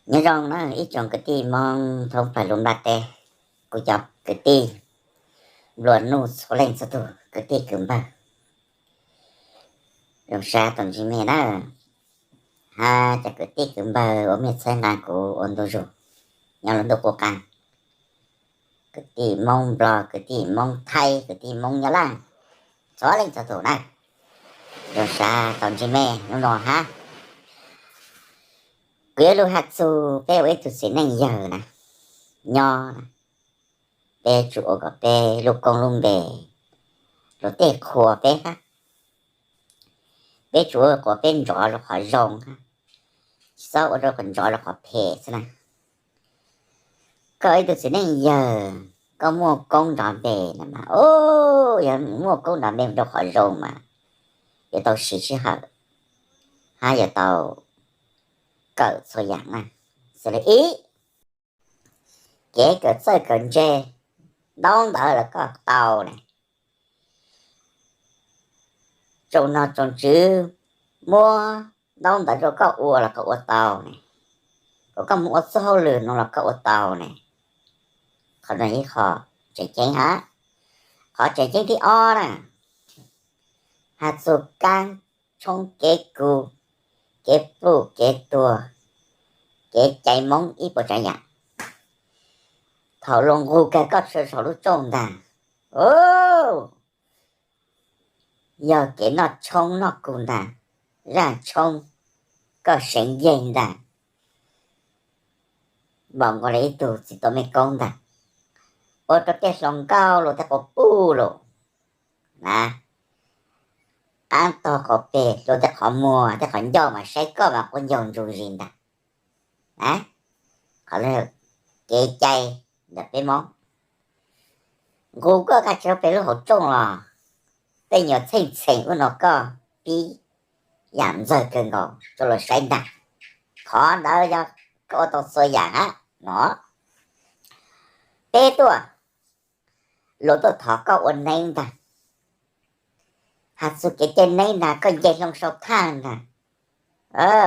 Nyob zoo na ib tsoom kwv tij Hmoob thoob plaws lub nplaj teb, kuv cov kwv tij nplua nuj txhua leej txhua tus, kwv tij kwv npawg, zoo sab tau ntsib mej na. Hab cov kwv tij kwv npawg uas mej txhawb nqa kuv ua ntu zus nyob lub ntuj qub qab, kwv tij Hmoob Nplog, kwv tij Hmoob Thaib, kwv tij Hmoob Nyab Laj, txhua leej txhua tus na, zoo sab tau ntsib mej hnub no hab. Kuv yuav lug has txug peb ua ib tug txiv neej yawg na, nyob na, peb tsum ua kom peb lub koob lub npe luag tej qhuas peb hab. Peb tsum ua kom peb nrov rua qhov zoo hab, tsi xob ua rua kom nrov rua qhov phem xwb na. Koj ib tug txiv neej yawg, koj muaj koob nrov npe na mas, o, yog muaj koob nrov npe rua qhov zoo mas yuav tau siv sij hawm hab yuav tau kawm txhua yaam na. Xws le ib, kev kawm txawj kawm ntse, ntaub ntawv los koj tau ne, tsoom nom tsoom tswv muab ntaub ntawv rua koj ua los koj ua tau ne, kom koj moog ua txuj hauj lwm nuav los koj ua tau ne. Qhov no ib qho tseem ceeb hab. Qhov tseem ceeb thib ob na, has txug kaab tshoob kev kug, kev pluj kev tuag, kev cai Moob ib puas tsav yaam. Thaum luag nqug kag koj tsua saum lub tsooj ntag, yog kev noj tshoob noj kug ntag, zaaj tshoob koj seev yeeg ntag, npaum nkaus le ib tug txiv tau mej koob ntag, ua rua tej hluas nkauj luag tej quas puj lug na, qaab tog qaum peg luag tej qhov muag tej qhov ncauj mas saib koj mas quas ncaug ntsuj zis ntag na. Qhov kev cai ntawm peb Moob, nqug koj kag tsua peg lub hauv tsooj los tej nyuas txheej txheem ua nua koj pib yaam ntxawg kawg nkaus rua luag saib ntag. Qhov ntawd yog koj ua tau txhua yaam hab no. Peb tuaj, luag tuaj thov koj ua neeb ntag, has txug kev cai neeb ntag, koj nce hlo sau thaj ntag,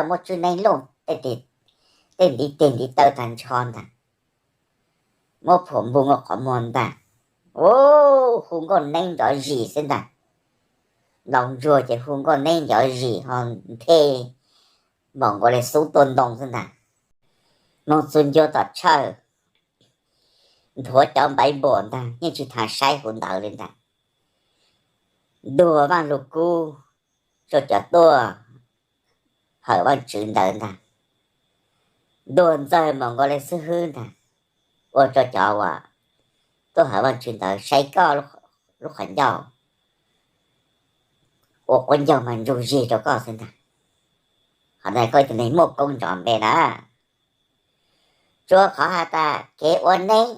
muab tswb neeb looj tej ntiv teg ntiv taw tag nrho ntag, muab phuam npug ua qhov muag ntag, hu nkauj neeb nrov zis xwb ntag. Ntaus ntsuag ces hu nkauj neeb nrov zis ho nthe npaum nkaus le xub tuaj ntoo xwb ntag. Moog txug ncua tom chaw, nthuav cov npaiv npuam ntag, yeej tsis tas saib hu ntawd li ntag. Ntuag Vaaj Lug Kub rua cov tuaj hawm Vaajtswv ntawd ntag, ntuag ntxawg npaum nkaus le xib hwb ntag, ua rua cov uas tuaj hawm Vaajtswv ntawd saib koj lub qhov ncauj ua quas ncaug mas ntsuj zis rua koj xwb ntag. Qhov ntawd koj ib tug neeg muaj koob nrov npe na. Tsuas qhov has tas kev ua neeb,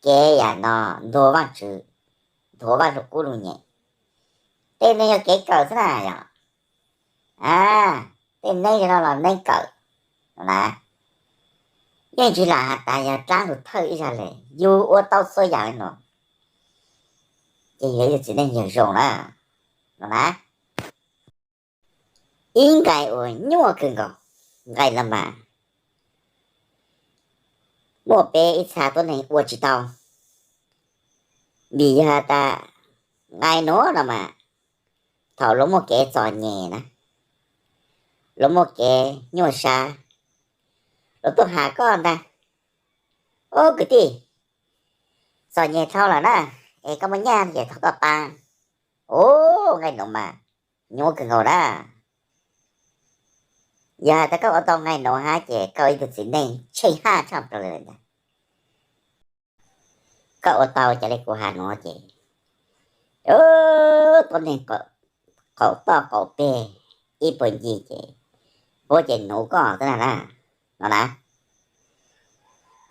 kev yaam no ntuag Vaajtswv, nthuav Vaaj Lug Kub lug nyem, tej neeg yog kev kawm xwb na yog. Tej neeb no los neeb kawm no na, yeej tsis lam has tas yog dlaab lug thawj ib zag le, yug ua tau txhua yaam le no, ces yog ib tug txiv neej yawg zoo na no na. Ib nqai uas nyuaj kawg nkaus, nqai no mas muaj peb ib txha tuab neeg ua tsis tau, vim yog has tas nqai nuav no mas thaum luag muaj kev txom nyem na, luag muaj kev nyuaj sab, luag tuaj has koj ntag, ub kwv tij, txom nyem dhau lawm na, es koj muaj nyaj ces thov koj paab. Ub, nqai nuav mas nyuaj kawg nkaus na. Yog has tas koj ua tau nqai nuav hab ces koj ib tug txiv neej tsheej haj tshaj plaws le ntag. Koj ua tau ca le kuv has nuav ces tuab neeg qaum toj qaum peg ib puag ncig ces puab ces nuv koj xwb na na, no na.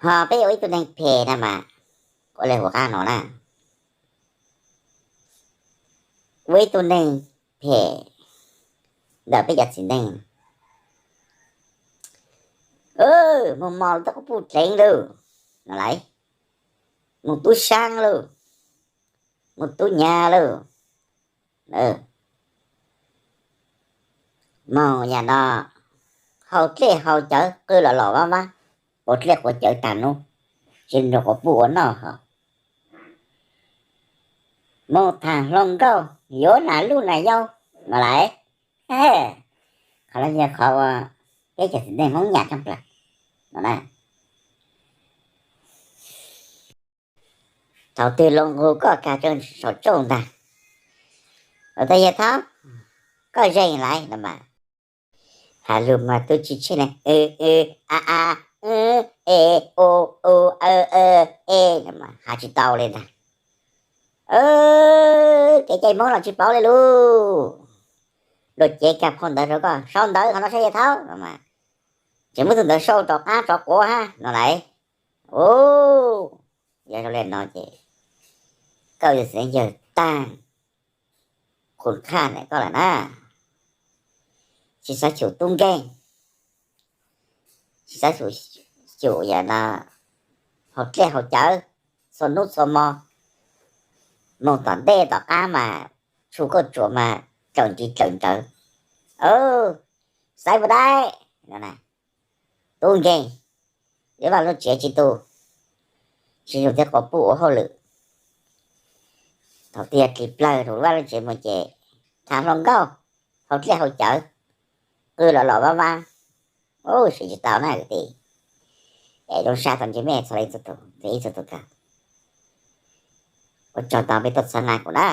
Ho peb ua ib tug neeg phem na mas ua le huv qab no na, ua ib tug neeg phem ntawm peb cov txiv neej, moog mos lug tej qub puj dleev lug no lauj, moog tub saab lug, moog tub nyag lug, moog yam no, haus dlej haus cawv qw los los vab vab, quav dlej quav cawv tag nub, tsis nrog quas puj ua noj ho. Mus tham hluas nkauj yuav nas luj nas yau no lauj. Qhov no yog qhov uas peb cov txiv neej Hmoob nyam tshaj plaws no na. Thaum twg los nqug koj kag saum tsauj ntag, los tas yawg Thaub, koj zeeg lawm no mas, has lus mas twb tsis tsheej ne, a a, e u u, e e, no mas has tsis tau li ntag. Kev cai Hmoob los tsis pauv li lauj. Luag cev kag phau ntawv rau koj, sau ntawv qhov no saib yawg Thaub no mas, tseem muab tus ntawd sau rov qab rov quav hab no lauj. Yog zoo li no ces koj yog txiv neej yawg tag, qus qhaj ntawm koj lawm na. Tsis xav xyum tub nkeeg, tsis xav xyum, xyum yam no haus dlej haus cawv txhua hnub txhua hmo, mus tom ntej tom qab mas tshuav kauj tsuas mas dlaws ntsis dlaws ntsawv. Xaiv mus dai, tub nkeeg, yuav vaj lub tsev tsis tu, tsis yug thiab quas puj ua hauj lwm. Thaum twg yog dlig plawg rau vaj lub tsev mus ces tham hluas nkauj, haus dlej haus cawv, qw los los vab vab. Ua siv tsis tau na kwv tij. Es zoo sab tau ntsib mej txhua leej txhua tus, ib txhua tus kawg. Ua tsaug ntau peb tuaj txhab nab kuv na.